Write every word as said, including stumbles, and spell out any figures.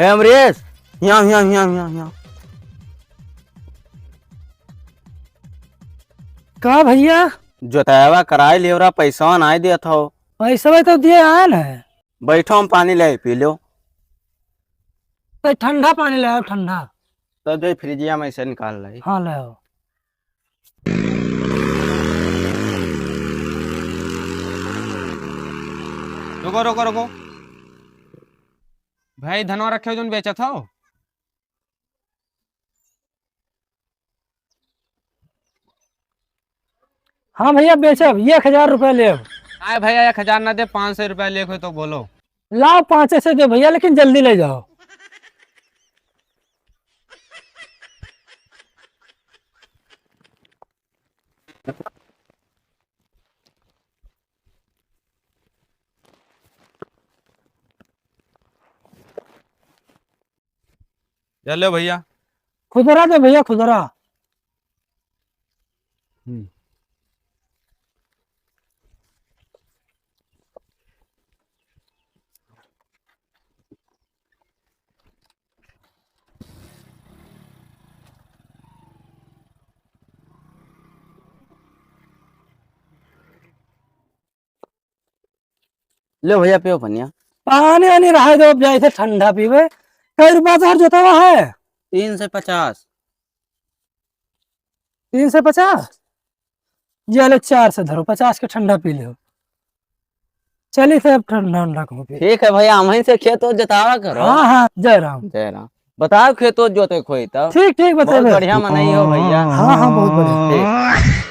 हे अमरीश, हियाँ, हियाँ, हियाँ, हियाँ, हियाँ। का भइया? जोतावा कराई लेवरा, पैसवा नाई देत हो। पैसवा तो दिए आए न। बैठो, हम पानी ले पी लो। तो ठंडा पानी लाओ, ठंडा। तो दे फ्रिजिया में से निकाल लाई। हाँ, लाओ। रुको, रुको, रुको। भाई, धनवा रखे हो जोन बेचत हो? हाँ भइया, बेचब, एक हजार रुपया लेब। आए भइया, एक हजार ना दे, पाँच सौ रुपया लेके तो बोलो। लाओ, पाँचे से दो भइया, लेकिन जल्दी ले जाओ। या लो भइया। खुदरा दे भइया, खुदरा। हम्म। लो भइया, पियो पनिया। पानी वानी रहे दो, अब जाए थे ठंडा पीबे। कई रुपया से हर जोतावा है? तीन सौ पचास। तीन सौ पचास? ये ले, चार सौ धरो, पचास के ठंडा पी लो। चली से अब ठंडा ठंडा को पी। ठीक है भइया, हम ही से खेत जोतावा करो। हाँ, हाँ, जय राम। जय राम। बताओ खेत जोते खोई तब। ठीक, ठीक, बहुत बताइए। बढ़िया मनई हो भइया। हाँ, हाँ, बहुत बढ़िया। ठीक।